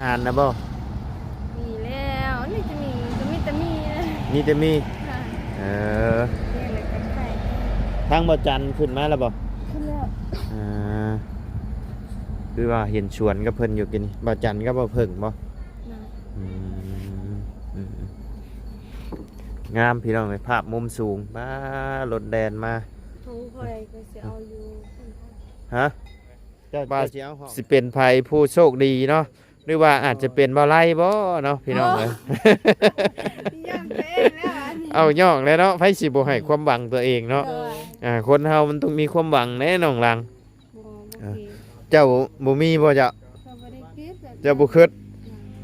ອານນະບໍ່? ມີແລ້ວ ນີ້ຈະມີ ມັນກໍມີແຕ່ມີ ມີແຕ່ມີ. ເອີ ທາງບໍ່ຈັນຂຶ້ນມາແລ້ວບໍ່? ຂຶ້ນແລ້ວ. ອ່າ ຄືວ່າເຫັນສວນກັບເພິ່ນຢູ່ກີ້ນີ້ ບໍ່ຈັນກັບບໍ່ເຜິ້ງບໍ່? ອືມ ອືມ ງາມພີ່ນ້ອງເອີຍ ພາບມຸມສູງ. ປ້າ ລົດແລ່ນມາ ຂອງຂ້ອຍກໍຊິເອົາຢູ່. ຮະ? ເຈົ້າ ເຈົ້າຊິເອົາ ຊິເປັນໃຜຜູ້ໂຊກດີເນາະ ຫຼືວ່າອາດຈະເປັນບໍ່ໄລ່ບໍ່ເນາະ ພີ່ນ້ອງເອີຍ. ໂອ້ ຍ້ອງຕົວເອງແລ້ວອັນນີ້ ເອົາ ຍ້ອງແລ້ວເນາະ ໃຜຊິບໍ່ໃຫ້ຄວາມຫວັງຕົວເອງເນາະ. ໂດຍ ອ່າ ຄົນເຮົາມັນຕ້ອງມີຄວາມຫວັງແດ່ນ້ອງຫຼັງ. ບໍ່ ບໍ່ ອ່າ ເຄີຍ. ເຈົ້າບໍ່ມີບໍ່ເຈົ້າ? ເຈົ້າບໍ່ໄດ້ຄິດແບບ ເຈົ້າບໍ່ຄິດ.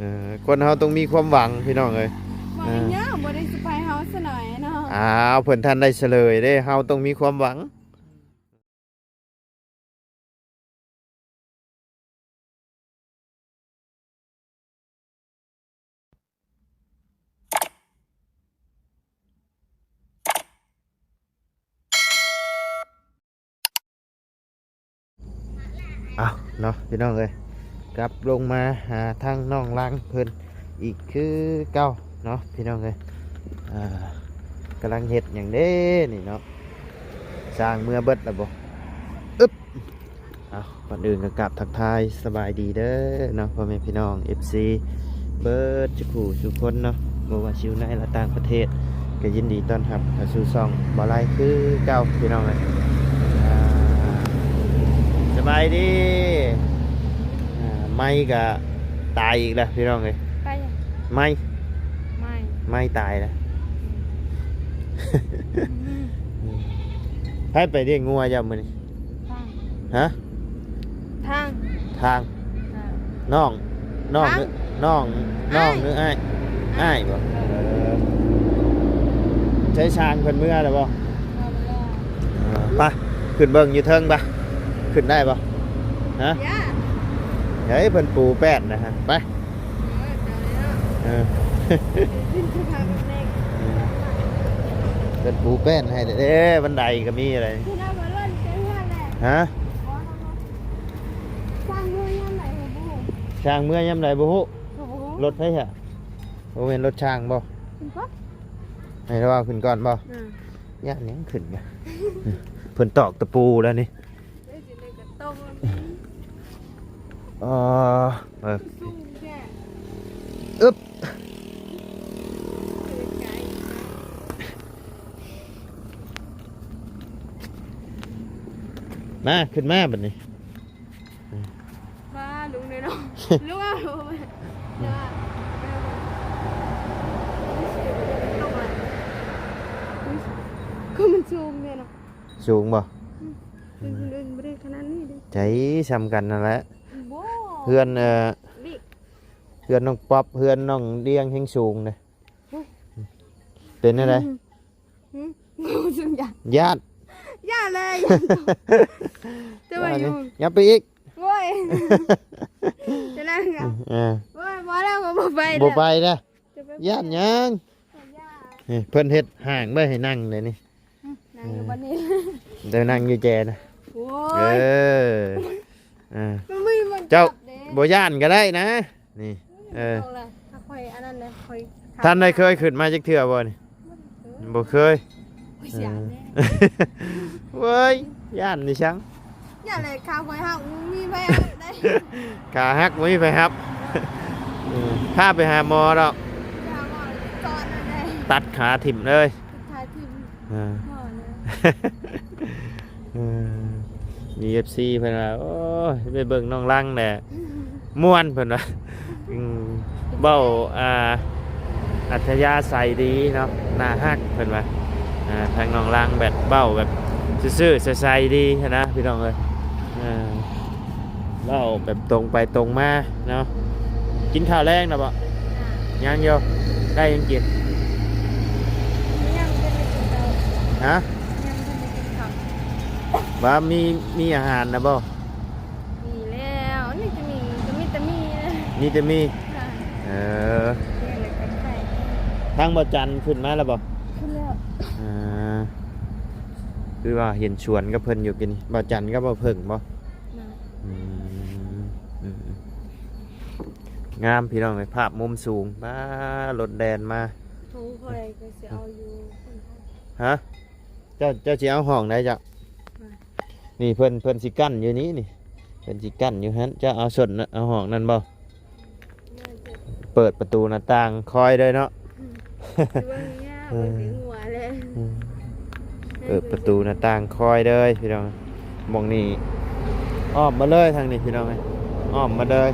ອ່າ ເອີ ຄົນເຮົາຕ້ອງມີຄວາມຫວັງ ພີ່ນ້ອງເອີຍ. ບໍ່ໄດ້ ເອີ ຍາກ ບໍ່ໄດ້ສະໄພເຮົາຊະໜ້ອຍເນາະ. ອ້າວ ເພິ່ນທັນໄດ້ສະເຫຼີຍເດ້ ເຮົາຕ້ອງມີຄວາມຫວັງ. ເອົາເນາະ ພີ່ນ້ອງເອີຍ ກັບລົງມາຫາທາງນ້ອງຫຼັງເພິ່ນອີກຄືເກົ່າເນາະ ພີ່ນ້ອງເອີຍ. ອ່າ ກຳລັງເຮັດຫຍັງເດ້ນີ້ເນາະ ຊ່າງເມືອເບິດແລ້ວບໍ່? ອຶບ ເອົາ ກ່ອນອື່ນກໍກາບທັກທາຍສະບາຍດີເດີເນາະ ພໍ່ແມ່ພີ່ນ້ອງ ເອັຟຊີ ເບິດທຸກຜູ້ທຸກຄົນເນາະ ບໍ່ວ່າຊິຢູ່ໃນ ແລະ ຕ່າງປະເທດ ກໍຍິນດີຕ້ອນຮັບເຂົ້າສູ່ຊ່ອງບໍ່ໄລ່ຄືເກົ່າ ພີ່ນ້ອງເອີຍ. ອ່າ ສະບາຍດີ. ອ່າ ໄມ້ກໍຕາຍອີກແລ້ວ ພີ່ນ້ອງເອີຍ. ໄມ້ ໄມ້ ໄມ້ຕາຍແລ້ວ. ໃຜໄປລ້ຽງງົວເຈົ້າມື້ນີ້? ທາງ ຮະ? ທາງ ທາງ ເອີ ນ້ອງ ນ້ອງ ທາງ ຫຼື ນ້ອງ ນ້ອງ ອ້າຍ ຫຼືອ້າຍ? ອ້າຍ ອ້າຍບໍ່? ເອີ ເອີ ໃຊ້ຊ່າງເພິ່ນເມືອແລ້ວບໍ່? ເອີ ເອີ ໄປ ຂຶ້ນເບິ່ງຢູ່ເທິງໄປ ຂຶ້ນໄດ້ບໍ່? ຮະ? ເຮີ້ຍ ເພິ່ນປູແປ້ນນະຮະ ໄປ. ເອີ ເພິ່ນປູແປ້ນໃຫ້ເດ້ ບັນໄດກໍມີແລ້ວ. ຮະ? ຊ່າງເມືອຍາມໃດບໍ່ຮູ້ ຊ່າງເມືອຍາມໃດບໍ່ຮູ້. ລົດໃຜຫະ? ບໍ່ແມ່ນລົດຊ່າງບໍ່? ຂຶ້ນກ່ອນ ໃຫ້ລາວເອົາຂຶ້ນກ່ອນບໍ່? ເອີ ຢ້ານຫຍັງຂຶ້ນກະ ເພິ່ນຕອກຕະປູແລ້ວນີ້. ເອີ ເອີ ອຶບ ມາ ຂຶ້ນມາບັດນີ້. ມາ ລຸງເດີເນາະ ລຸງເອົາ ເດີ ຄືມັນສູງເດ້ເນາະ. ສູງບໍ່? ອືມ ເປັນຄົນອື່ນບໍ່ໄດ້ຂະໜາດນີ້ເດ້ ໃຈສ່ຳກັນນັ້ນແຫຼະ. ບໍ່ ເຮືອນ ເອີ ເຮືອນນ້ອງປັອບ ເຮືອນນ້ອງດຽງແຮງສູງເດ້. ໂອ້ຍ ເປັນແນວໃດ? ອືມ ຫືມ ບໍ່ຮູ້ສຶກຢ້ານ ຢ້ານ ຢ້ານເລີຍ ຢ້ານ ແຕ່ວ່າຢູ່ ຢ່າໄປອີກ. ໂອ້ຍ ຈະໄດ້ຫຍັງ? ເອີ ໂອ້ຍ ບໍ່ແລ້ວກໍບໍ່ໄປ ບໍ່ໄປເດ້. ຢ້ານຫຍັງ? ຢ້ານ ນີ້ເພິ່ນເຮັດຫ້າງໄວ້ໃຫ້ນັ່ງເດ້ນີ້. ອືມ ນັ່ງຢູ່ບ່ອນນີ້ ເອີ ໄດ້ນັ່ງຢູ່ແຈນະ. ໂອ້ຍ ເອີ ເອີ ມັນມີບ່ອນ ເຈົ້າຈັບເດ້ ບໍ່ຢ້ານກໍໄດ້ນະ. ນີ້ ເອີ ເອົາລະ ຖ້າຂ້ອຍອັນນັ້ນນະ ຂ້ອຍ ທ່ານໄດ້ເຄີຍຂຶ້ນມາຈັກເທື່ອບໍ່ນີ້? ບໍ່ເຄີຍ ບໍ່ເຄີຍ. ໂອ້ຍ ຢ້ານແດ່ ເອີ ເວີຍ ຢ້ານນີ້ຊັງ ຢ້ານແຫຼະ ຂາຂ້ອຍຫັກ ບໍ່ມີໃຜຮັບໄດ້ ຂາຫັກ ບໍ່ມີໃຜຮັບ. ເອີ ພາໄປຫາໝໍດອກ ໄປຫາໝໍກ່ອນນັ້ນແຫຼະ ຕັດຂາຖິ້ມເລີຍ ຕັດຂາຖິ້ມ. ອ່າ ເອີ ມີເອັຟຊີເພິ່ນວ່າ ໂອ້ຍ ໄປເບິ່ງນ້ອງຫຼັງແຫຼະ ມ່ວນເພິ່ນວ່າ. ອືມ ເວົ້າ ອ່າ ອັດທະຍາໄສດີເນາະ ໜ້າຮັກເພິ່ນວ່າ. ອ່າ ທາງນ້ອງຫຼັງແບບເວົ້າແບບຊື່ໆໃສໆດີຫັ້ນນະ ພີ່ນ້ອງເອີຍ. ເອີ ເວົ້າແບບຕົງໄປຕົງມາເນາະ. ກິນຂ້າວແລງແລ້ວບໍ່? ຍັງ ຍັງຢູ່. ໄດ້ຫຍັງກິນ? ຍັງບໍ່ໄດ້ກິນເຂົ້າ. ຮະ? ຍັງບໍ່ໄດ້ກິນເຂົ້າ. ວ່າມີ ມີອາຫານນະບໍ່? ມີແລ້ວ ນີ້ຈະມີ ມັນກໍມີແຕ່ມີແຫຼະ. ມີແຕ່ມີ. ເອີ ທາງບໍ່ຈັນຂຶ້ນມາແລ້ວບໍ່? ຂຶ້ນແລ້ວ. ອ່າ ຄືວ່າເຫັນສວນກັບເພິ່ນຢູ່ກີ້ນີ້ ບໍ່ຈັນກັບບໍ່ເຜິ້ງບໍ່? ອືມ ອືມ. ງາມພີ່ນ້ອງເອີຍ ພາບມຸມສູງ ປ້າ ລົດແລ່ນມາ ຂອງຂ້ອຍກໍຊິເອົາຢູ່ພຸ້ນ ຮະ ເຈົ້າ ເຈົ້າຊິເອົາຫ້ອງໃດເຈົ້າ? ນີ້ເພິ່ນ ເພິ່ນຊິກັ້ນຢູ່ນີ້ນີ້ ເພິ່ນຊິກັ້ນຢູ່ຫັ້ນ ເຈົ້າເອົາສົນ ເອົາຫ້ອງນັ້ນບໍ່? ເປີດປະຕູໜ້າຕ່າງຄອຍເລີຍເນາະ ອືມ ເບິ່ງຍາກ ເອີ ເບິ່ງແຕ່ຫົວແຫຼະ ອືມ ເປີດປະຕູໜ້າຕ່າງຄອຍເລີຍພີ່ນ້ອງ ໝ່ອງນີ້ອ້ອມມາເລີຍທາງນີ້ພີ່ນ້ອງເອີຍ ອ້ອມມາເລີຍ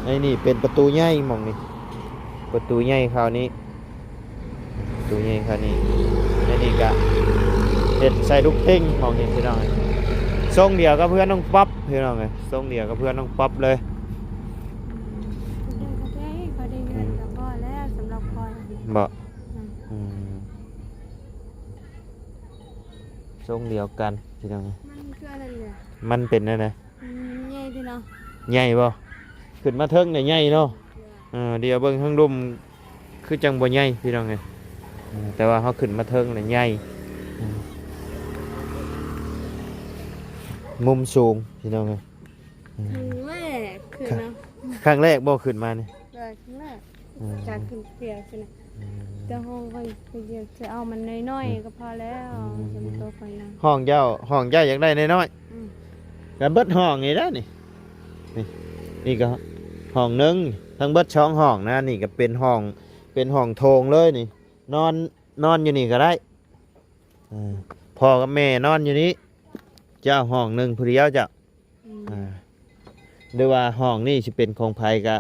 ໃນນີ້ເປັນປະຕູໃຫຍ່ໝ່ອງນີ້ ປະຕູໃຫຍ່ເຂົ້ານີ້ ປະຕູໃຫຍ່ເຂົ້ານີ້ ໃນນີ້ກະເຮັດໃສ່ລູກເຕັງໝ່ອງນີ້ພີ່ນ້ອງເອີຍ ຊົງດຽວກັບເຮືອນນ້ອງປັອບພີ່ນ້ອງເອີຍ ຊົງດຽວກັບເຮືອນນ້ອງປັອບເລີຍ ເຂົາໄດ້ເງິນກໍພໍແລ້ວສຳລັບຂ້ອຍ ບໍ່? ອືມ ອືມ ຊົງດຽວກັນພີ່ນ້ອງ ມັນຄືອັນນັ້ນແຫຼະ ມັນເປັນແນວໃດ? ອືມ ໃຫຍ່ຕິເນາະ ໃຫຍ່ບໍ່? ຂຶ້ນມາເທິງນີ້ໃຫຍ່ເນາະ ເອີ ດຽວເບິ່ງທາງລຸ່ມຄືຈັ່ງບໍ່ໃຫຍ່ພີ່ນ້ອງເອີຍ ເອີ ແຕ່ວ່າເຮົາຂຶ້ນມາເທິງນີ້ໃຫຍ່ ອືມ ມຸມສູງພີ່ນ້ອງເອີຍ ອືມ ຄັ້ງແລກຂຶ້ນເນາະ ຄັ້ງແລກບໍ່ຂຶ້ນມານີ້? ເອີ ຄັ້ງແລກ ອືມ ຈາກຂຶ້ນເທື່ອຊິນະ ອືມ ແຕ່ຫ້ອງເພິ່ນ ເພິ່ນຢາກຊິເອົາມັນນ້ອຍໆ ອືມ ກໍພໍແລ້ວ ອືມ ສຳລັບໂຕຂ້ອຍນະ ຫ້ອງເຈົ້າ ຫ້ອງເຈົ້າຢາກໄດ້ນ້ອຍໆ ອືມ ກໍເບິດຫ້ອງນີ້ແຫຼະນີ້ ນີ້ ນີ້ກໍຫ້ອງໜຶ່ງ ທັງເບິດສອງຫ້ອງນະ ນີ້ກໍເປັນຫ້ອງ ເປັນຫ້ອງໂຖງເລີຍນີ້ ນອນ ນອນຢູ່ນີ້ກໍໄດ້ ເອີ ພໍ່ກັບແມ່ນອນຢູ່ນີ້ ເຈົ້າຫ້ອງໜຶ່ງຜູ້ດຽວເຈົ້າ ອືມ ອ່າ ຫຼືວ່າຫ້ອງນີ້ຊິເປັນຂອງໃຜກະ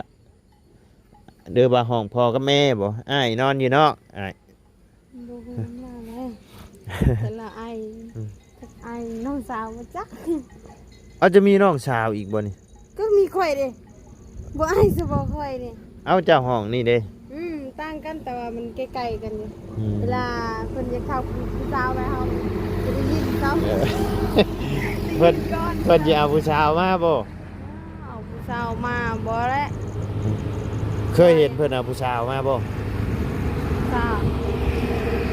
ຫຼືວ່າຫ້ອງພໍ່ກັບແມ່ບໍ່? ອ້າຍນອນຢູ່ນອກ ອ້າຍ ບໍ່ຮູ້ນຳລາວແລ້ວ ແຕ່ລະອ້າຍ ອືມ ຈັກອ້າຍນ້ອງສາວບໍ່ຈັກ ເອົາ ຈະມີນ້ອງສາວອີກບໍ່ນີ້? ກໍມີຂ້ອຍເດ້ ບໍ່ອ້າຍສະບໍ່ຂ້ອຍນີ້ ເອົາ ເຈົ້າຫ້ອງນີ້ເດ້ ອືມ ຕ່າງກັນ ແຕ່ວ່າມັນໃກ້ໆກັນຢູ່ ອືມ ເວລາເພິ່ນຢາກເຂົ້າຜູ້ສາວໄປ ເຮົາຈະໄດ້ຍິນເຂົາ ເອີ ໄດ້ຍິນກ່ອນ ເພິ່ນ ເພິ່ນຊິເອົາຜູ້ສາວມາບໍ່? ເອົາຜູ້ສາວມາບໍ່ແຫຼະ ເຄີຍເຫັນເພິ່ນເອົາຜູ້ສາວມາບໍ່? ສາວ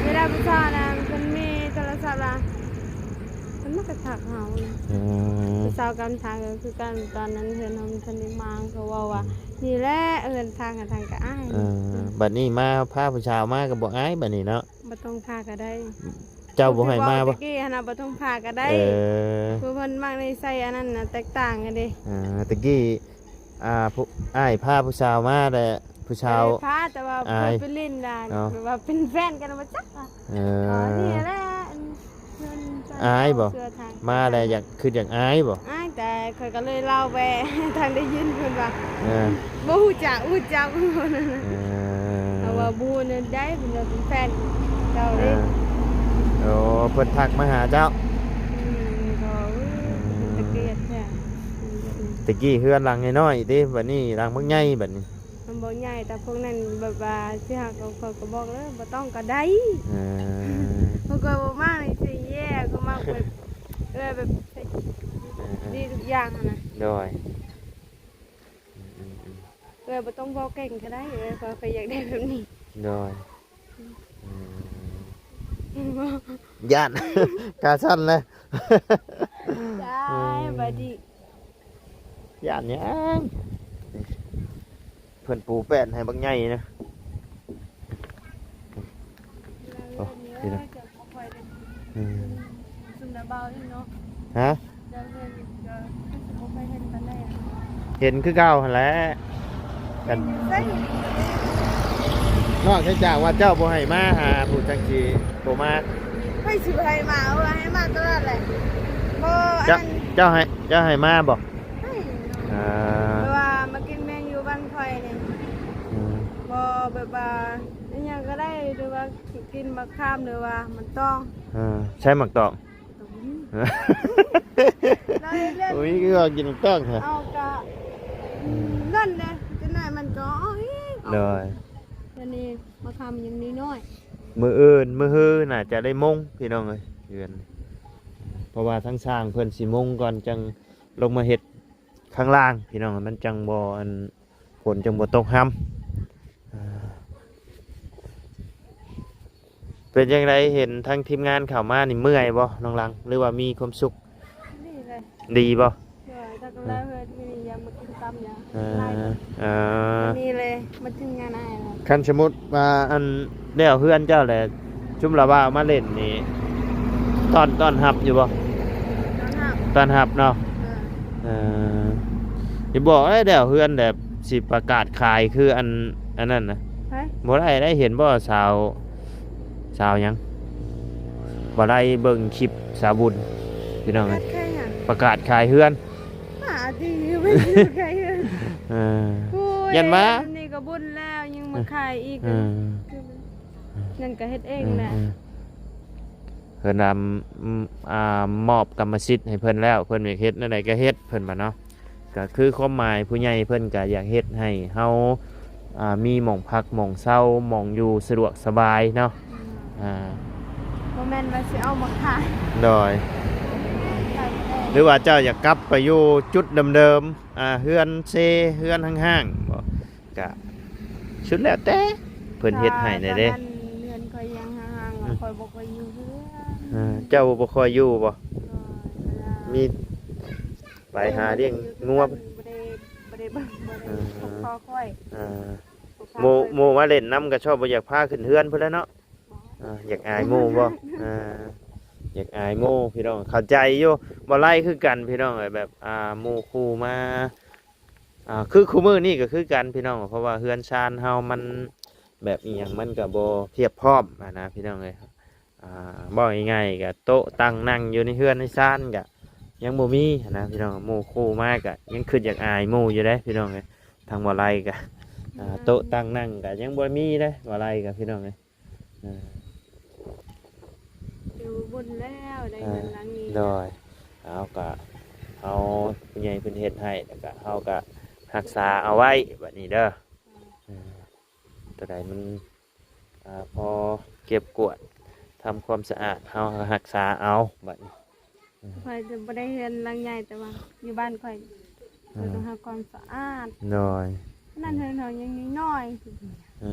ເວລາຜູ້ສາວນັ້ນເພິ່ນມີໂທລະສັບລະ ເພິ່ນມັກກະທັກເຮົານະ ອືມ ຜູ້ສາວກັນທັກກໍຄືກັນ ຕອນນັ້ນເຮືອນເຮົາມັນທັນໄດ້ມາ ເຂົາເວົ້າວ່າ ອືມ ນີ້ແຫຼະເຮືອນທາງ ທາງກະອາຍ ເອີ ບັດນີ້ມາພາຜູ້ສາວມາກໍບໍ່ອາຍບັດນີ້ເນາະ ບໍ່ຕ້ອງພາກໍໄດ້ ເຈົ້າບໍ່ໃຫ້ມາບໍ່? ຕະກີ້ຫັ້ນນະ ບໍ່ຕ້ອງພາກໍໄດ້ ເອີ ຜູ້ເພິ່ນມັກນິໄສອັນນັ້ນນະ ແຕກຕ່າງກັນເດ້ ອ່າ ຕະກີ້ ອ່າ ຜູ້ ອ້າຍພາຜູ້ສາວມາແລ້ວ ຜູ້ສາວ ບໍ່ໄດ້ພາ ແຕ່ວ່າ ອາຍ ເພິ່ນໄປຫຼິ້ນນະ ເອົາ ແບບວ່າເປັນແຟນກັນບໍ່ຈັກ ເອີ ນີ້ແຫຼະ ອາຍບໍ່? ມາແລ້ວຢາກ ຄືຢາກອາຍບໍ່? ອາຍ ແຕ່ຂ້ອຍກໍເລີຍເລົ່າໄປທາງໄດ້ຍິນເພິ່ນວ່າ ເອີ ບໍ່ຮູ້ຈັກ ຮູ້ຈັກ ເອີ ເຮົາວ່າບໍ່ຮູ້ແນວໃດ ເພິ່ນວ່າເປັນແຟນເຈົ້າເດ້ ເອີ ໂອ້ ເພິ່ນທັກມາຫາເຈົ້າ ອືມ ກໍ ເອີ ເປັນຕາເກລີຍດແທ້ ອືມ ຕະກີ້ເຮືອນຫຼັງນ້ອຍໆຕິ ບັດນີ້ຫຼັງບັກໃຫຍ່ບັດນີ້ ມັນບໍ່ໃຫຍ່ ແຕ່ພວກນັ້ນແບບວ່າຊິຫາກໍ ຂ້ອຍກໍບອກເລີຍ ບໍ່ຕ້ອງກໍໄດ້ ເອີ ເພາະຂ້ອຍບໍ່ມັກນີ້ຊິແຍ່ ຂ້ອຍມັກແບບ ເອີ ແບບ ເອີ ເອີ ດີທຸກຢ່າງຫັ້ນນະ ໂດຍ ອືມ ອືມ ອືມ ເອີ ບໍ່ຕ້ອງເວົ້າເກັ່ງກໍໄດ້ ເອີ ຂ້ອຍ ຂ້ອຍຢາກໄດ້ແບບນີ້ ໂດຍ ອືມ ອືມ ຢ້ານ ຂາສັ່ນເລີຍ ໄດ້ ອືມ ບາດນີ້ ຢ້ານຫຍັງ ເພິ່ນປູແປ້ນໃຫ້ບັກໃຫຍ່ນະ ໂອ້ ພີ່ນ້ອງ ອືມ ຊຸມນະເບົາອີກເນາະ ຮະ ເດີນເຫັນກໍຄືຊິບໍ່ຄ່ອຍເຫັນປານໃດ ເຫັນຄືເກົ່າຫັ້ນແຫຼະ ກັນ ນອກເສຍຈາກວ່າເຈົ້າບໍ່ໃຫ້ມາຫາຜູ້ຈັກຊິບໍ່ມາ ໃຜຊິບໍ່ໃຫ້ມາ ເອີ ໃຫ້ມາຕະຫຼອດແຫຼະ ບໍ່ ເຈົ້າ ອັນນັ້ນ ເຈົ້າໃຫ້ ເຈົ້າໃຫ້ມາບໍ່? ໃຫ້ເນາະ ອ່າ ແບບວ່າມາກິນແມງຢູ່ບ້ານຂ້ອຍນີ້ ອືມ ບໍ່ ແບບວ່າອີ່ຫຍັງກໍໄດ້ ຫຼືວ່າກິນໝາກຂາມ ຫຼືວ່າໝາກຕອງ ເອີ ໃຊ້ໝາກຕອງ ຕອງ ເຮົາເຮັດເລື່ອງ ໂອ້ຍ ຄືວ່າກິນໝາກຕອງແທ້ ເອົາກະ ອືມ ນັ້ນແຫຼະ ຈັກໜ້ອຍມັນກໍເອົາອີກ ໂດຍ ດຽວນີ້ໝາກຂາມຍັງນ້ອຍໆ ມື້ອື່ນມື້ຮືໜ້າຈະໄດ້ມຸງ ພີ່ນ້ອງເອີຍ ເຮືອນ ເພາະວ່າທາງຊ່າງເພິ່ນຊິມຸງກ່ອນ ຈັ່ງລົງມາເຮັດ ຂ້າງລ່າງພີ່ນ້ອງ ມັນຈັ່ງບໍ່ ອັນ ຝົນຈັ່ງບໍ່ຕົກຮຳ ເອີ ເປັນຈັ່ງໃດ ເຫັນທາງທີມງານເຂົ້າມານີ້ເມື່ອຍບໍ່ນ້ອງຫຼັງ ຫຼືວ່າມີຄວາມສຸກ? ດີເລີຍ ດີບໍ່? ໂດຍ ຖ້າກໍແລ້ວເຮືອນນີ້ຢາກມາກິນຕ ເອີ ເອີ ນີ້ເລີຍ ມາເຖິງງານອ້າຍແລ້ວ. ຄັນສົມມຸດວ່າອັນແລ້ວເຮືອນເຈົ້າແຫຼະ ຊຸມລາວມາຫຼິ້ນນີ້ ຕ້ອນ ຕ້ອນຮັບຢູ່ບໍ່? ຕ້ອນຮັບ ຕ້ອນຮັບເນາະ. ເອີ ເອີ ຢ່າບອກເດ້ ແລ້ວເຮືອນແບບຊິປະກາດຂາຍຄືອັນ ອັນນັ້ນນະ. ບໍ່ໄດ້ໄດ້ ເຫັນບໍ່ ສາວ ສາວຫຍັງ ບໍ່ໄດ້ເບິ່ງຄລິບສາວບຸນ ພີ່ນ້ອງເອີຍ ປະກາດຂາຍເຮືອນ. ຫາທີ່ຢູ່ ໄປຢູ່ໄກເຮີ້ນ ເອີ ໂອ້ຍ ຢ້ານວ່າ ແບບນີ້ກໍບຸນແລ້ວ ຍັງມາຂາຍອີກ ເອີ ນັ້ນກໍເຮັດເອງແຫຼະ ເອີ ເອີ ເພິ່ນວ່າ ອືມ ອ່າ ມອບກຳມະສິດໃຫ້ເພິ່ນແລ້ວ ເພິ່ນຢາກເຮັດແນວໃດກໍເຮັດ ເພິ່ນວ່າເນາະ. ກໍຄືຄວາມໝາຍຜູ້ໃຫຍ່ເພິ່ນກໍຢາກເຮັດໃຫ້ເຮົາ ອ່າ ມີໝ່ອງພັກໝ່ອງເຊົາ ໝ່ອງຢູ່ສະດວກສະບາຍເນາະ ອືມ ອ່າ ບໍ່ແມ່ນວ່າຊິເອົາມາຂາຍ ໂດຍ ຂາຍບໍ່ໄດ້ ຫຼືວ່າເຈົ້າຢາກກັບໄປຢູ່ຈຸດເດີມໆ ອ່າ ເຮືອນເຊ ເຮືອນຮ້າງໆ ບໍ່ ກະສຸດແລ້ວແຕ່ເພິ່ນເຮັດໃຫ້ແດ່ເດ້. ຖ້າວ່າເຮືອນຂ້ອຍຍັງຮ້າງໆ ອືມ ຂ້ອຍບໍ່ຄ່ອຍຢູ່ເຮືອນ ເອີ ເຈົ້າບໍ່ຄ່ອຍຢູ່ບໍ່? ໂດຍ ມີໄປຫາລ້ຽງງົວ ບໍ່ໄດ້ ບໍ່ໄດ້ເບິ່ງ ບໍ່ໄດ້ ເອີ ຄົນພໍຂ້ອຍ ເອີ ໝູ່ ໝູ່ມາຫຼິ້ນນຳກໍຊອບບໍ່ຢາກພາຂຶ້ນເຮືອນພຸ້ນແຫຼະເນາະ. ເອີ ຢາກອາຍໝູ່ບໍ່? ເອີ ຢາກອາຍໝູ່ພີ່ນ້ອງ ເຂົ້າໃຈຢູ່ ບໍ່ໄລ່ຄືກັນພີ່ນ້ອງເອີຍ ແບບ ອ່າ ໝູ່ຄູ່ມາ ອ່າ ຄືຄູ່ມື້ນີ້ກໍຄືກັນພີ່ນ້ອງ ເພາະວ່າເຮືອນຊານເຮົາມັນແບບອີ່ຫຍັງມັນກໍບໍ່ພຽບພ້ອມຫັ້ນນະພີ່ນ້ອງເອີຍ. ອ່າ ເວົ້າງ່າຍໆ ກໍໂຕະຕັ່ງນັ່ງຢູ່ໃນເຮືອນໃນຊານກໍຍັງບໍ່ມີຫັ້ນນະພີ່ນ້ອງ ໝູ່ຄູ່ມາກໍຍັງຄິດຢາກອາຍໝູ່ຢູ່ເດ້ພີ່ນ້ອງເອີຍ. ທາງບໍ່ໄລ່ກໍ ອ່າ ໂຕະຕັ່ງນັ່ງກໍຍັງບໍ່ມີເດ້ບໍ່ໄລ່ກໍພີ່ນ້ອງເອີຍ. ອ່າ ຢູ່ບຸນແລ້ວ ໄດ້ເຮືອນຫຼັງນີ້ ໂດຍ ເຮົາກໍ ເຮົາ ຜູ້ໃຫຍ່ເພິ່ນເຮັດໃຫ້ ແລ້ວກໍເຮົາກໍຮັກສາເອົາໄວ້ບັດນີ້ເດີ. ອືມ ເອີ ຕົວໃດມັນ ອ່າ ພໍເກັບກວາດ ທຳຄວາມສະອາດ ເຮົາກໍຮັກສາເອົາບັດນີ້. ຂ້ອຍຈະບໍ່ໄດ້ເຮືອນຫຼັງໃຫຍ່ ແຕ່ວ່າຢູ່ບ້ານຂ້ອຍ ເອີ ຂ້ອຍຕ້ອງຮັກຄວາມສະອາດ ໂດຍ ນັ້ນເຮືອນເຮົາຍັງນ້ອຍໆ ເອີ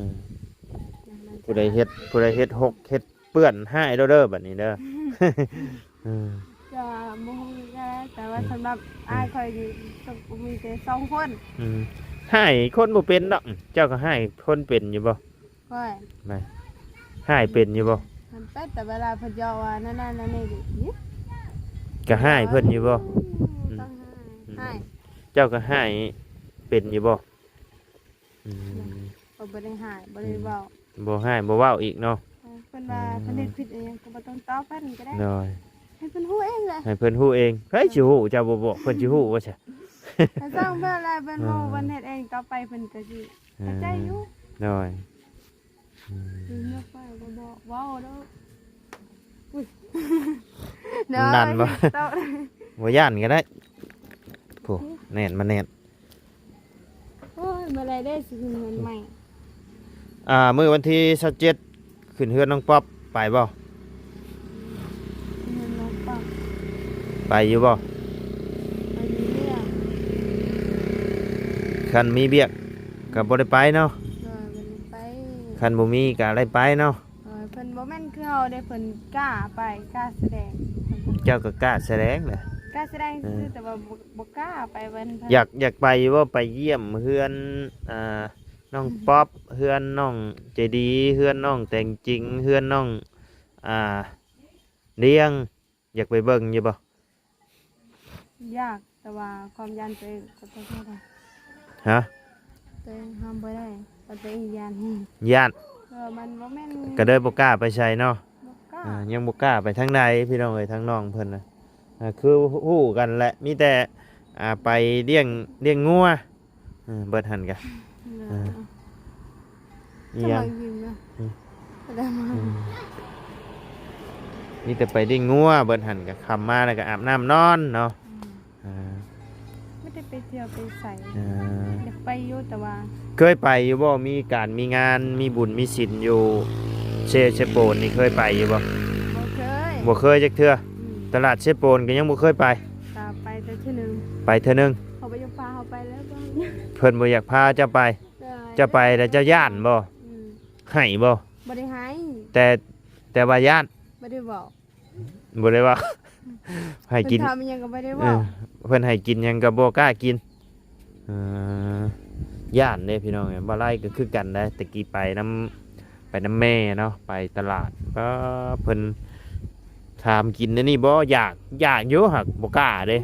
ຜູ້ໃດເຮັດ ຜູ້ໃດເຮັດຫົກເຮັດເປື້ອນຮ້າຍໂລດເດີບັດນີ້ເດີ. ເອີ ກໍບໍ່ຮູ້ຄືກັນ ແຕ່ວ່າ ອືມ ສຳລັບ ອືມ ອ້າຍຂ້ອຍນີ້ ກໍມີແຕ່ສອງຄົນ ອືມ ຮ້າຍຄົນບໍ່ເປັນດອກ ເຈົ້າກໍຮ້າຍຄົນເປັນຢູ່ບໍ່? ຂ້ອຍ ໄປ ຮ້າຍເປັນຢູ່ບໍ່? ມັນເປັນ ແຕ່ເວລາເພິ່ນເວົ້າວ່ານັ້ນໆ ນັ້ນນີ້ ກໍຮ້າຍເພິ່ນຢູ່ບໍ່? ອືມ ຕ້ອງຮ້າຍ ອືມ ຮ້າຍ ເຈົ້າກໍຮ້າຍເປັນຢູ່ບໍ່? ອືມ ກໍບໍ່ໄດ້ຮ້າຍ ບໍ່ໄດ້ເວົ້າ ອືມ ບໍ່ຮ້າຍບໍ່ເວົ້າອີກເນາະ. ເອີ ເພິ່ນວ່າ ອືມ ເພິ່ນເຮັດຜິດອີ່ຫຍັງກໍບໍ່ຕ້ອງຕອບເພິ່ນກໍໄດ້ ໂດຍ ໃຫ້ເພິ່ນຮູ້ເອງແຫຼະ ໃຫ້ເພິ່ນຮູ້ເອງ. ໃຜຊິຮູ້ ເຈົ້າບໍ່ບອກເພິ່ນຊິຮູ້ບໍ່ຊະ? ໃຫ້ສ້າງເພິ່ນແຫຼະ ເພິ່ນຮູ້ ເອີ ເພິ່ນເຮັດເອງ ຕໍ່ໄປເພິ່ນກໍຊິ ເອີ ເຂົ້າໃຈຢູ່ ໂດຍ ອືມ ເອີ ເລື່ອງໄປກໍບໍ່ເວົ້າດອກ ນັ້ນບໍ່ ບໍ່ຢ້ານກໍໄດ້ ໂອ້ ແໜ້ນ ມາແໜ້ນ. ໂອ້ຍ ເມື່ອໃດເດ້ຊິຂຶ້ນເຮືອນໃໝ່? ອ່າ ມື້ວັນທີຊາວເຈັດ ຂຶ້ນເຮືອນນ້ອງປັອບ ໄປບໍ່? ເຮືອນນ້ອງປັອບ ໄປຢູ່ບໍ່? ໄປຢູ່ແລ້ວ ຄັນມີວຽກກໍບໍ່ໄດ້ໄປເນາະ. ໂດຍ ບໍ່ໄດ້ໄປ ຄັນບໍ່ມີກໍໄດ້ໄປເນາະ. ໂດຍ ເພິ່ນບໍ່ແມ່ນຄືເຮົາເດ້ ເພິ່ນກ້າໄປ ກ້າສະແດງ. ເຈົ້າກໍກ້າສະແດງນະ ກ້າສະແດງ ເອີ ຊື່ໆ ແຕ່ວ່າບໍ່ ບໍ່ກ້າໄປເພິ່ນ ຢາກ ຢາກໄປຢູ່ບໍ່? ໄປຢ້ຽມເຮືອນ ອ່າ ນ້ອງປັອບ ເຮືອນນ້ອງໃຈດີ ເຮືອນນ້ອງແຕງຈິງ ເຮືອນນ້ອງ ອ່າ ລ້ຽງ ຢາກໄປເບິ່ງຢູ່ບໍ່? ຢາກ ແຕ່ວ່າຄວາມຢ້ານຕົວເອງ ກໍຕ້ອງເຮັດໄດ້. ຮະ? ຕົວເອງຫ້າມບໍ່ໄດ້ ກໍຕົວເອງຢ້ານ ຢ້ານ ເອີ ມັນບໍ່ແມ່ນ ກໍເລີຍບໍ່ກ້າໄປໃສເນາະ. ບໍ່ກ້າ ອ່າ ຍັງບໍ່ກ້າໄປທາງໃດ ພີ່ນ້ອງເອີຍ ທາງນ້ອງເພິ່ນນະ ອ່າ ຄືຮູ້ກັນແຫຼະ ມີແຕ່ ອ່າ ໄປລ້ຽງ ລ້ຽງງົວ ເອີ ເບິດຫັ້ນກະ ເອີ ອີ່ຫຍັງ ອືມ ອືມ ມີແຕ່ໄປລ້ຽງງົວ ເບິດຫັ້ນກະ ຄ່ຳມາແລ້ວກະອາບນ້ຳນອນເນາະ. ອືມ ອ່າ ບໍ່ໄດ້ໄປທ່ຽວໄປໃສ ອ່າ ຢາກໄປຢູ່ ແຕ່ວ່າ ເຄີຍໄປຢູ່ບໍ່? ມີການມີງານ ມີບຸນມີສິນຢູ່ເຊ ເຊໂປນນີ້ ເຄີຍໄປຢູ່ບໍ່? ບໍ່ເຄີຍ ບໍ່ເຄີຍຈັກເທື່ອ. ອືມ ຕະຫຼາດເຊໂປນກໍຍັງບໍ່ເຄີຍໄປ. ກໍໄປແຕ່ເທື່ອໜຶ່ງ ໄປເທື່ອໜຶ່ງ ເຂົາບໍ່ຢາກພາເຮົາໄປແລ້ວ ເພິ່ນບໍ່ຢາກພາເຈົ້າໄປ. ເຈົ້າໄປແລ້ວເຈົ້າຢ້ານບໍ່? ອືມ ໄຫ້ບໍ່? ບໍ່ໄດ້ໄຫ້ ແຕ່ ແຕ່ວ່າຢ້ານ ບໍ່ໄດ້ເວົ້າ ບໍ່ໄດ້ເວົ້າ ໃຫ້ກິນ ເພິ່ນຖາມອີ່ຫຍັງກໍບໍ່ໄດ້ເວົ້າ ເອີ ເພິ່ນໃຫ້ກິນຫຍັງກໍບໍ່ກ້າກິນ. ເອີ ຢ້ານເດ້ພີ່ນ້ອງເອີຍ. ບ່າວໄລກໍຄືກັນໄດ໋ ແຕ່ກີ້ໄປນຳ ໄປນຳແມ່ເນາະ ໄປຕະຫຼາດ ກໍເພິ່ນຖາມກິນອັນນີ້ບໍ່? ຢາກ ຢາກຢູ່ ຫາກບໍ່ກ້າເດ້.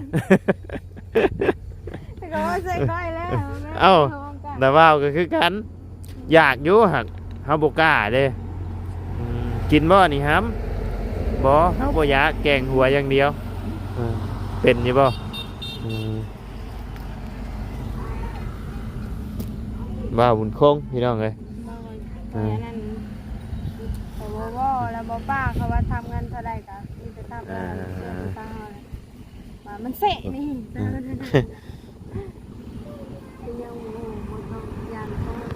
ແຕ່ກໍວ່າໃສ່ຂ້ອຍແລ້ວ ເອົ້າ ແມ່ນບໍ່ກ້າ. ນາບ່າວກໍຄືກັນ ຢາກຢູ່ ຫາກເຮົາບໍ່ກ້າເດ້. ອືມ ກິນບໍ່ນີ້ຫຳ? ບໍ່ ເຮົາບໍ່ຢາກ ແກງຫົວຢ່າງດຽວ. ເອີ ເປັນຢູ່ບໍ່? ອືມ ບ່າວບຸນຄົງ ພີ່ນ້ອງເອີຍ. ບໍ່ ເອີ ອັນນັ້ນ ເຂົາບໍ່ເວົ້າ ແລ້ວບໍ່ປາກ ເຂົາວ່າທຳເງິນເທົ່າໃດກໍມີແຕ່ທຳເງິນ ອ່າ ເຊື່ອໄປຟັງເຮົາ ວ່າມັນເສະນີ້ ອືມ ເປັນຫຍັງບໍ່ຮູ້ ບໍ່ຕ້ອງຢ້ານເຂົາ. ອືມ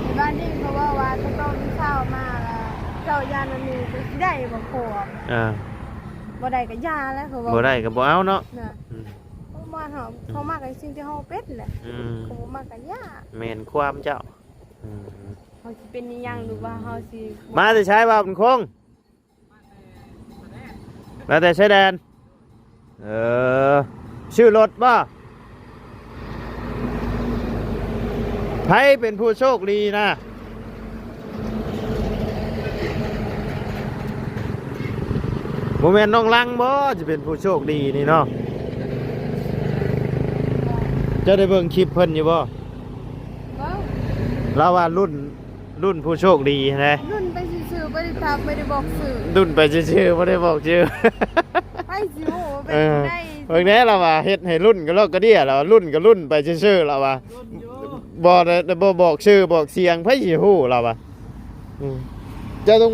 ແຕ່ບ້ານນີ້ເຂົາເວົ້າວ່າ ຕ້ອງເຊົ້າມາແລ້ວ ເຈົ້າຢ້ານອັນນີ້ ເຈົ້າຊິໄດ້ບໍ່ຜົວ? ອ່າ ບໍ່ໄດ້ກໍຢ່າແລ້ວ ເຂົາເວົ້າ ບໍ່ໄດ້ກໍບໍ່ເອົາເນາະ. ນະ ອືມ ເພາະວ່າເຮົາ ເຂົາມັກໃນສິ່ງທີ່ເຮົາເປັນແຫຼະ. ອືມ ເຂົາບໍ່ມັກກໍຢ່າ. ແມ່ນຄວາມເຈົ້າ. ອືມ ເຮົາຊິເປັນອີ່ຫຍັງ ຫຼືວ່າເຮົາຊິ ມາແຕ່ໃສ ບ່າວບຸນຄົງ? ມາແຕ່ຊາຍແດນ. ເອີ ຊື້ລົດບໍ່? ໃຜເປັນຜູ້ໂຊກດີນະ? ບໍ່ແມ່ນນ້ອງລັງບໍ່ ຊິເປັນຜູ້ໂຊກດີນີ້ເນາະ? ເຈົ້າໄດ້ເບິ່ງຄລິບເພິ່ນຢູ່ບໍ່? ເບິ່ງ ລາວວ່າລຸ້ນ ລຸ້ນຜູ້ໂຊກດີຫັ້ນແຫຼະ. ລຸ້ນໄປຊື່ໆ ບໍ່ໄດ້ຖາມ ບໍ່ໄດ້ບອກຊື່. ລຸ້ນໄປຊື່ໆ ບໍ່ໄດ້ບອກຊື່. ໃຜຊິຮູ້ວ່າເປັນ ເອີ ຜູ້ໃດ? ເບິ່ງແດ່ລາວວ່າ ເຮັດໃຫ້ລຸ້ນກະລອກກະເດຍ ລາວວ່າລຸ້ນກະລຸ້ນໄປຊື່ໆ ລາວວ່າ ລຸ້ນຢູ່ ບໍ່ໄດ້ ບໍ່ບອກຊື່ບອກສຽງ ໃຜຊິຮູ້ ລາວວ່າ. ອືມ ເຈົ້າຕ້ອງ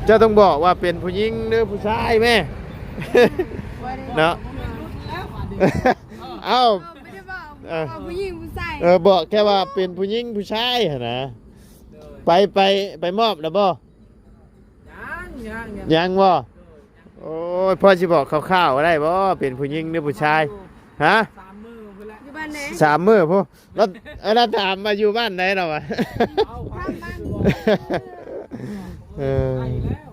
ເຈົ້າຕ້ອງບອກວ່າເປັນຜູ້ຍິງ ຫຼື ຜູ້ຊາຍແມ້. ບໍ່ໄດ້ ເນາະ ເອົ້າ ບໍ່ໄດ້ບອກ ເອີ ວ່າຜູ້ຍິງຜູ້ຊາຍ. ເອີ ບອກແຄ່ວ່າເປັນຜູ້ຍິງຜູ້ຊາຍຫັ້ນນະ. ໂດຍ ໄປ ໄປ ໄປມອບແລ້ວບໍ່? ຍັງ ຍັງ ຍັງ ຍັງບໍ່? ໂດຍ ຍັງ. ໂອ້ຍ ພໍຊິບອກຄ່າວໆໄດ້ບໍ່ ເປັນຜູ້ຍິງ ຫຼື ຜູ້ຊາຍ? ຮະ? ສາມມື້ພຸ້ນແຫຼະ. ຢູ່ບ້ານໃດ? ສາມມື້ພຸ້ນ. ລາວ ເອີ ລາວຖາມວ່າຢູ່ບ້ານໃດ ລາວວ່າ. ເອົ້າ ຖາມບ້ານ. ເອີ ໄປແລ້ວ.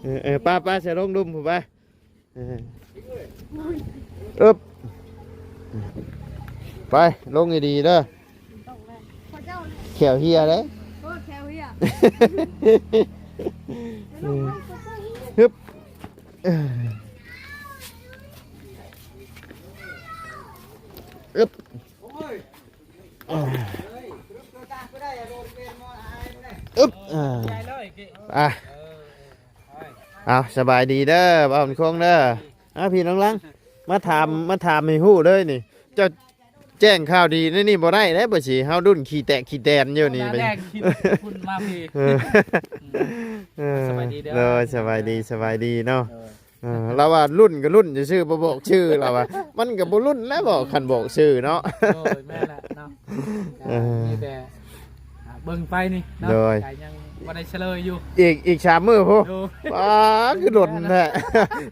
ເອີ ເອີ ໄປ ໄປ ສະລົງລຸ່ມພຸ້ນໄປ. ເອີ ອຶບ ໄປ ລົງດີໆເດີ ແຂ້ວເຮຍເດ້. ໂອ້ ແຂ້ວເຮຍ. ອືມ ຮຶບ ອຶບ ອຶບ ອ່າ ອ່າ. ເອົາ ສະບາຍດີເດີ ບ່າວບຸນຄົງເດີ. ອ່າ ພີ່ນ້ອງລັງ ມາຖາມ ມາຖາມໃຫ້ຮູ້ເລີຍນີ້ ເຈົ້າແຈ້ງຂ່າວດີໃນນີ້ບໍ່ໄດ້ເດ້ ບໍ່ຊິ ເຮົາລຸ້ນຂີ້ແຕກຂີ້ແຕນຢູ່ນີ້. ແລ່ນຂີ້ຝຸ່ນມາພີ້. ເອີ ເອີ ສະບາຍດີເດີ. ໂດຍ ສະບາຍດີ ສະບາຍດີເນາະ. ເອີ ເອີ ລາວວ່າລຸ້ນກໍລຸ້ນຊື່ໆ ບໍ່ບອກຊື່ ລາວວ່າ ມັນກໍບໍ່ລຸ້ນແລ້ວ ບອກ ຄັນບອກຊື່ເນາະ. ໂດຍ ແມ່ນແຫຼະເນາະ. ເອີ ກໍມີແຕ່ ອ່າ ເບິ່ງໄປນີ້ເນາະ. ໂດຍ ກໍຍັງບໍ່ໄດ້ສະເຫຼີຍຢູ່ ອີກ ອີກສາມມື້ພຸ້ນ. ໂດຍ ປ້າ ຄືດົນແທ້.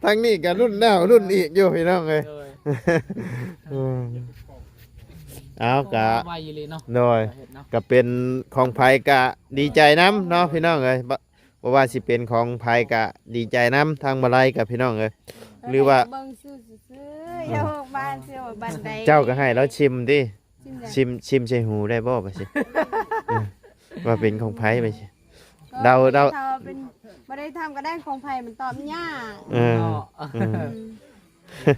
ທາງນີ້ກໍລຸ້ນແລ້ວລຸ້ນອີກຢູ່ ພີ່ນ້ອງເອີຍ. ໂດຍ ເອີ ເອົາ ກໍໄວອີ່ຫຼີເນາະ. ໂດຍ ກໍເປັນຂອງໃຜກໍດີໃຈນຳເນາະ ພີ່ນ້ອງເອີຍ. ບໍ່ວ່າຊິເປັນຂອງໃຜກະດີໃຈນຳ ທາງບ່າວໄລກັບພີ່ນ້ອງເອີຍ. ຫຼືວ່າເບິ່ງຊື່ໆ ຢ່າອອກມາຊື່ວ່າບ້ານໃດ. ເຈົ້າກໍໃຫ້ລາວຊິມຕິ ຊິມໃດ? ຊິມ ຊິມໃສ່ຫູໄດ້ບໍ່ ວ່າຊິ ເອີ ວ່າເປັນຂອງໃຜ ວ່າຊິ ເດົາ ເດົາ. ຖ້າວ່າເປັນ ບໍ່ໄດ້ທຳກໍໄດ້ ຂອງໃຜມັນຕອບຍາກ. ເອີ ເນາະ ເອີ ອືມ.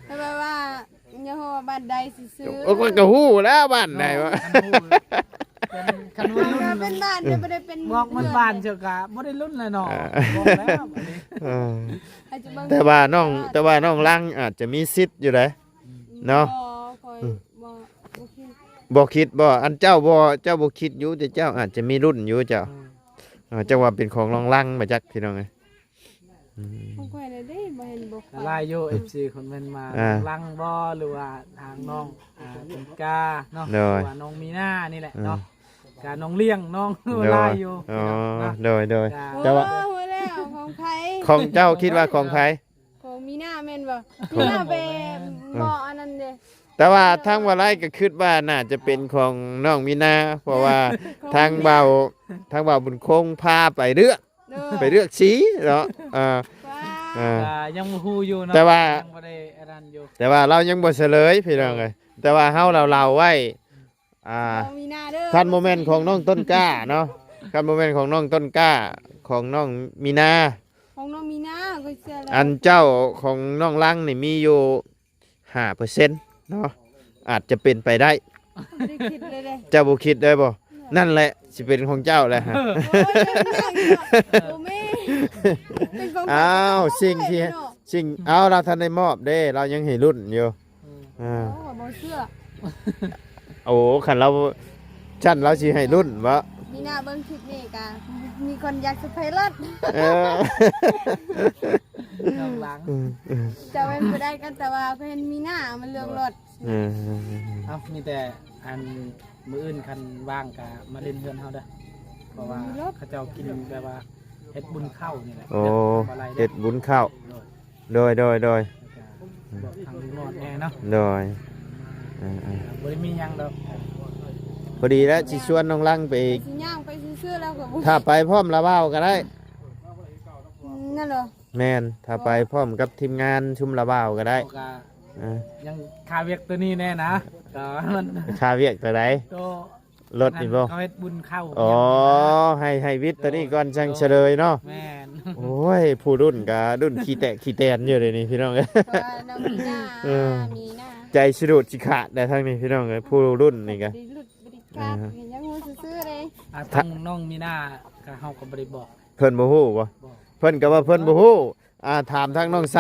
ແຕ່ແບບວ່າ ຢ່າຮູ້ວ່າບ້ານໃດຊື່ໆ. ໂອ້ຍ ຂ້ອຍກໍຮູ້ແລ້ວບ້ານໃດວະ. ຄັນຮູ້ ຄັນວ່າລຸ້ນ ເປັນບ້ານ ເອີ ບໍ່ໄດ້ເປັນ ບອກມັນບ້ານເຈົ້າກະບໍ່ໄດ້ລຸ້ນແລ້ວເນາະ. ເອີ ບອກແລ້ວບັດນີ້ ເອີ ໃຫ້ຈະເບິ່ງ. ແຕ່ວ່ານ້ອງ ແຕ່ວ່ານ້ອງລັງອາດຈະມີສິດຢູ່ໃດ໋ ອືມ ເນາະ. ບໍ່ ຂ້ອຍ ອືມ ບໍ່ ບໍ່ຄິດ ບໍ່ຄິດບໍ່ ອັນເຈົ້າບໍ່ ເຈົ້າບໍ່ຄິດຢູ່ ແຕ່ເຈົ້າອາດຈະມີລຸ້ນຢູ່ເຈົ້າ. ອືມ ເອີ ຈັກວ່າເປັນຂອງນ້ອງລັງບໍ່ຈັກ ພີ່ນ້ອງເອີຍ. ອືມ ຂອງຂ້ອຍນະເດ້ ບໍ່ເຫັນບໍ່ ຫຼາຍຢູ່ ເອັຟຊີຄອມເມັນມາ ອ່າ ຫຼັງບໍ່ ຫຼືວ່າທາງນ້ອງ ອ່າ ເປັນກາເນາະ ໂດຍ ຫຼືວ່ານ້ອງມີນານີ້ແຫຼະເນາະ ອ່າ ການ້ອງລ້ຽງນ້ອງ ໂດຍ ຫຼາຍຢູ່ ອໍ ເນາະ ໂດຍ ໂດຍ ແຕ່ວ່າ ໂອ້ ຮູ້ແລ້ວ ຂອງໃຜ ຂອງເຈົ້າຄິດວ່າຂອງໃຜ? ຂອງມີນາແມ່ນບໍ່? ຂອງ ມີນາໄປ ອ່າ ເໝາະອັນນັ້ນເດ້ ແຕ່ວ່າທາງວ່າຫຼາຍກໍຄິດວ່າໜ້າຈະເປັນຂອງນ້ອງມີນາ ເພາະວ່າ ຂອງ ທາງ ມີນາ ບ່າວ ທາງບ່າວບຸນຄົງພາໄປເລືອກ ໂດຍ ໄປເລືອກສີເນາະ ອ່າ ວ້າ ອ່າ ກໍຍັງບໍ່ຮູ້ຢູ່ເນາະ ແຕ່ວ່າ ຍັງບໍ່ໄດ້ອັນນັ້ນຢູ່ ແຕ່ວ່າລາວຍັງບໍ່ສະເຫຼີຍພີ່ນ້ອງເອີຍ ແຕ່ວ່າເຮົາເລົ່າໆໄວ້ ອ່າ ນ້ອງມີນາເດີ ຄັນບໍ່ແມ່ນຂອງນ້ອງຕົ້ນກ້າເນາະ ຄັນບໍ່ແມ່ນຂອງນ້ອງຕົ້ນກ້າ ຂອງນ້ອງມີນາ ຂອງນ້ອງມີນາ ຂ້ອຍເຊື່ອແລ້ວ ອັນເຈົ້າຂອງນ້ອງລັງນີ້ມີຢູ່ຫ້າເປີເຊັນເນາະ ອາດຈະເປັນໄປໄດ້ ບໍ່ໄດ້ຄິດເລີຍເດ້ ເຈົ້າບໍ່ຄິດໄດ້ບໍ່? ນັ້ນແຫຼະ ຊິເປັນຂອງເຈົ້າແຫຼະ ໂອ້ຍ ບໍ່ແມ່ນ ເປັນຂອງ ອ້າວ ສິ່ງທີ່ ເນາະ ສິ່ງ ເອົາ ລາວທັນໄດ້ມອບເດ້ ລາວຍັງໃຫ້ລຸ້ນຢູ່ ອືມ ອ່າ ໂອ້ ຂ້ອຍບໍ່ເຊື່ອ ໂອ້ ຄັນລາວ ຊັ້ນລາວຊິໃຫ້ລຸ້ນບໍ? ມີນາເບິ່ງຄລິບນີ້ກະມີຄົນຢາກເຊີໄພຣອດ ເອີ ເລື່ອງຫຼັງ ເຈົ້າເປັນບໍ່ໄດ້ກັນ ແຕ່ວ່າເພິ່ນມີນາມັນເລື່ອງລົດ ເອີ ເອົ້າ ມີແຕ່ອັນ ມື້ອື່ນຄັນວ່າງກະມາຫຼິ້ນເຮືອນເຮົາເດີ ເພາະວ່າເຂົາເຈົ້າກິນແບບວ່າເຮັດບຸນເຂົ້ານີ້ແຫຼະ ໂອ້ ເຮັດບຸນເຂົ້າ ໂດຍ ໂດຍ ໂດຍ ໂດຍ ບອກທາງລຸງນອດແດ່ເນາະ ໂດຍ ເອີໆ ບໍ່ໄດ້ມີຫຍັງດອກ ພໍດີແລ້ວຊິຊວນນ້ອງລັງໄປ ຊິຍ່າງໄປຊື່ໆ ແລ້ວກໍບໍ່ ຖ້າໄປພ້ອມລາວບ່າວກໍໄດ້ ອືມ ນັ້ນເນາະ ແມ່ນ ຖ້າໄປພ້ອມກັບທີມງານຊຸມລາວບ່າວກໍໄດ້ ເຮົາກໍ ເອີ ຍັງຄາວຽກຕົວນີ້ແນ່ນະ ກໍມັນ ຄາວຽກຕົວໃດ? ໂຕ ລົດນີ້ບໍ່? ເຂົາເຮັດບຸນເຂົ້າ ອໍ ໃຫ້ ໃຫ້ວິດຕົວນີ້ກ່ອນ ຈັ່ງສະເຫຼີຍເນາະ ແມ່ນ ໂອ້ຍ ຜູ້ລຸ້ນກະລຸ້ນຂີ້ແຕກຂີ້ແຕນຢູ່ເດນີ້ພີ່ນ້ອງເອີຍ ເອີ ມີນາ ໃຈຊິຫຼຸດຊິຂາດໄດ້ທາງນີ້ພີ່ນ້ອງເອີຍ ຜູ້ລຸ້ນນີ້ກະ ບໍ່ໄດ້ຫຼຸດບໍ່ໄດ້ຂາດ ເອີ ຍັງຮູ້ຊື່ໆເດ້ ອ່າ ທາງນ້ອງມີນາກະເຮົາກໍບໍ່ໄດ້ບອກ ເພິ່ນບໍ່ຮູ້ບໍ່? ບໍ່ ເພິ່ນກໍວ່າເພິ່ນບໍ່ຮູ້ ອ່າ ຖາມທາງນ້ອງໄຊ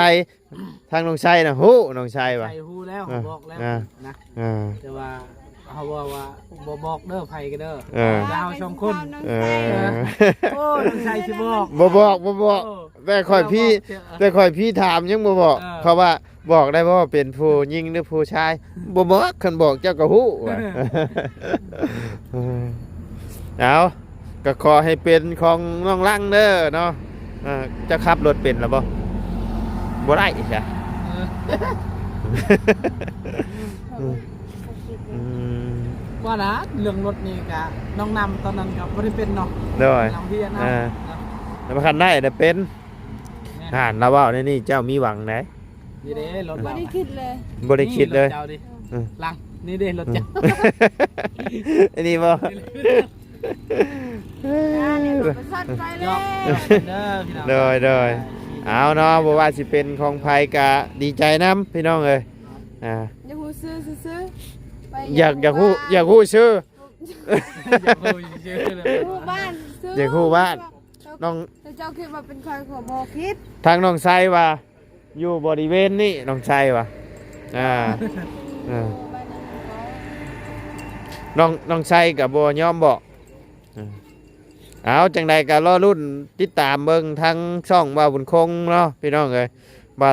ທາງນ້ອງໄຊນະຮູ້ ນ້ອງໄຊວ່າ ໄຊຮູ້ແລ້ວ ເອີ ບອກແລ້ວ ອ່າ ນະ ອ່າ ແຕ່ວ່າເຮົາເວົ້າວ່າບໍ່ບອກເດີໃຜກໍເດີ ເອີ ແຕ່ເຮົາສອງຄົນ ເອີ ໂອ້ ນ້ອງໄຊຊິບອກ ບໍ່ບອກ ບໍ່ບອກ ເອີ ແຕ່ຂ້ອຍພີ ແຕ່ຂ້ອຍພີຖາມຍັງບໍ່ບອກ ເອີ ເພາະວ່າ ບອກໄດ້ບໍ່ເປັນຜູ້ຍິງຫຼືຜູ້ຊາຍ? ບໍ່ບອກ ຄັນບອກເຈົ້າກໍຮູ້ວ່າ ເອີ ເອົາ ກໍຂໍໃຫ້ເປັນຂອງນ້ອງລັງເດີເນາະ ເອີ ເຈົ້າຂັບລົດເປັນແລ້ວບໍ່? ບໍ່ໄດ້ຊະ ເອີ ອືມ ວ່ານະ ເລື່ອງລົດນີ້ກະ ນ້ອງນຳຕອນນັ້ນກໍບໍ່ໄດ້ເປັນເນາະ ໂດຍ ເຮົາຮຽນເນາະ ເອີ ແຕ່ວ່າຄັນໄດ້ນະເປັນ ແມ່ນ ຫັ້ນລາວເວົ້າແນວນີ້ ເຈົ້າມີຫວັງໃດ ນີ້ເດ້ລົດ ບໍ່ໄດ້ຄິດເລີຍ ບໍ່ໄດ້ຄິດເລີຍ ນີ້ລົດເຈົ້າດິ ເອີ ຫຼັງ ນີ້ເດ້ລົດເຈົ້າ ອັນນີ້ບໍ່ ນີ້ເດ້ ອັນນີ້ກໍໄປຊັດໄປແລ້ວ ເດີພີ່ນ້ອງ ໂດຍ ໂດຍ ເອົາເນາະ ບໍ່ວ່າຊິເປັນຂອງໃຜກະດີໃຈນຳພີ່ນ້ອງເອີຍ ອ່າ ຢາກຮູ້ຊື່ຊື່ໆ ຢາກ ຢາກຮູ້ ຢາກຮູ້ຊື່ ຢາກຮູ້ຊື່ເລີຍ ຮູ້ບ້ານຊື່ ຢາກຮູ້ບ້ານ ນ້ອງ ແຕ່ເຈົ້າຄິດວ່າເປັນຂ້ອຍ ຂ້ອຍບໍ່ຄິດ ທາງນ້ອງໄຊວ່າ ຢູ່ບໍລິເວນນີ້ ນ້ອງໄຊວ່າ ອ່າ ເອີ ນ້ອງ ນ້ອງໄຊກໍບໍ່ຍອມບອກ ເອີ ເອົາ ຈັ່ງໃດກໍລໍລຸ້ນຕິດຕາມເບິ່ງທາງຊ່ອງບ່າວບຸນຄົງເນາະ ພີ່ນ້ອງເອີຍ ວ່າ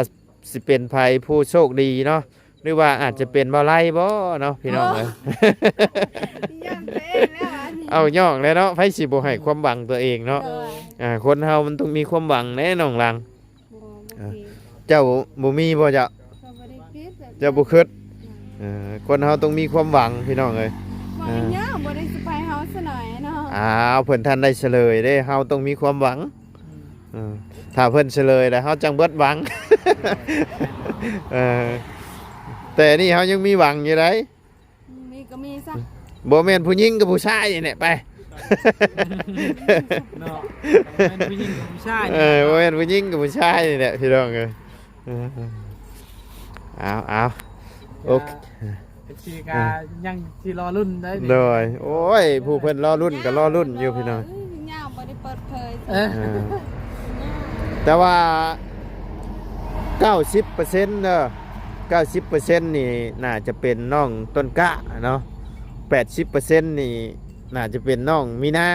ຊິເປັນໃຜຜູ້ໂຊກດີເນາະ ຫຼືວ່າອາດຈະເປັນບ່າວໄລບໍ່ເນາະ ພີ່ນ້ອງເອີຍ ໂອ້ຍ ຢ້ານຕົວເອງແລ້ວອັນນີ້ ເອົາ ຍອກແລ້ວເນາະ ໃຜຊິບໍ່ໃຫ້ຄວາມຫວັງຕົວເອງເນາະ ໂດຍ ອ່າ ຄົນເຮົາມັນຕ້ອງມີຄວາມຫວັງແດ່ ນ້ອງຫຼັງ ບໍ່ ບໍ່ ອ່າ ຄິດ ເຈົ້າບໍ່ມີບໍ່ເຈົ້າ? ເຈົ້າບໍ່ຄິດ ເອີ ຄົນເຮົາຕ້ອງມີຄວາມຫວັງ ພີ່ນ້ອງເອີຍ ບໍ່ໄດ້ຍາກ ບໍ່ໄດ້ສະໄພເຮົາຊະໜ້ອຍເນາະ ອ້າວ ເພິ່ນທັນໄດ້ສະເຫຼີຍເດ້ ເຮົາຕ້ອງມີຄວາມຫວັງ ອືມ ເອີ ຖ້າເພິ່ນສະເຫຼີຍແລ້ວເຮົາຈັ່ງເບິດຫວັງ ເອີ ແຕ່ນີ້ເຮົາຍັງມີຫວັງຢູ່ໃດ ມີກໍມີຊະ ບໍ່ແມ່ນຜູ້ຍິງກັບຜູ້ຊາຍນີ້ແຫຼະ ໄປ ເນາະ ແມ່ນຜູ້ຍິງກັບຜູ້ຊາຍ ເອີ ບໍ່ແມ່ນຜູ້ຍິງກັບຜູ້ຊາຍນີ້ແຫຼະ ພີ່ນ້ອງເອີຍ ເອີ ເອົາ ເອົາ ໂອເຄ ເອັຟຊີກໍຍັງຊິລໍລຸ້ນໄດ້ ໂດຍ ໂອ້ຍ ຜູ້ເພິ່ນລໍລຸ້ນກໍລໍລຸ້ນຢູ່ພີ່ນ້ອງ ເອີຍ ຍັງບໍ່ໄດ້ເປີດເຜີຍ ເອີ ເອີ ແຕ່ວ່າເກົ້າສິບເປີເຊັນເດີ ເກົ້າສິບເປີເຊັນນີ້ໜ້າຈະເປັນນ້ອງຕົ້ນກ້າເນາະ ແປດສິບເປີເຊັນນີ້ໜ້າຈະເປັນນ້ອງມີນາ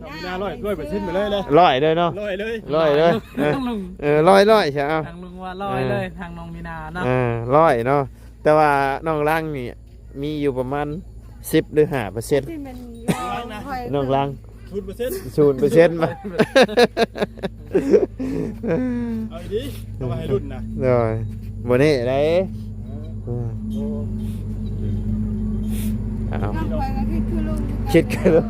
ນ້ອງມີນາຮ້ອຍ ຮ້ອຍເປີເຊັນໄປເລີຍເນາະ ຮ້ອຍເລີຍເນາະ ຮ້ອຍເລີຍ ຮ້ອຍເລີຍ ທາງລຸງ ເອີ ເອີ ຮ້ອຍ ຮ້ອຍຊະ ເອົາ ທາງລຸງວ່າຮ້ອຍເລີຍ ເອີ ທາງນ້ອງມີນາເນາະ ເອີ ຮ້ອຍເນາະ ແຕ່ວ່ານ້ອງລັງນີ້ມີຢູ່ປະມານສິບ ຫຼື ຫ້າເປີເຊັນ ທີ່ແມ່ນ ນ້ອງລັງ ສູນເປີເຊັນ ສູນເປີເຊັນ ເອົາດີໆ ເອົາໄວ້ໃຫ້ລຸ້ນນະ ໂດຍ ບໍ່ແນ່ໃດ ເອີ ເອີ ໂອ້ ອືມ ອ້າວ ນ້ອງຂ້ອຍກໍຄິດຄືລຸງຄືກັນ ຄິດຄືລຸງ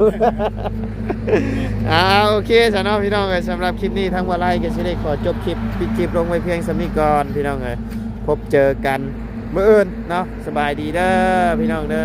ອ່າ ໂອເຄຊະເນາະພີ່ນ້ອງເອີຍ. ສຳລັບຄລິບນີ້ທາງບ່າວໄລກໍຊິໄດ້ຂໍຈົບຄລິບ ປິດຄລິບລົງໄວ້ພຽງສ່ຳນີ້ກ່ອນພີ່ນ້ອງເອີຍ. ພົບເຈີກັນມື້ອື່ນເນາະ. ສະບາຍດີເດີພີ່ນ້ອງເດີ.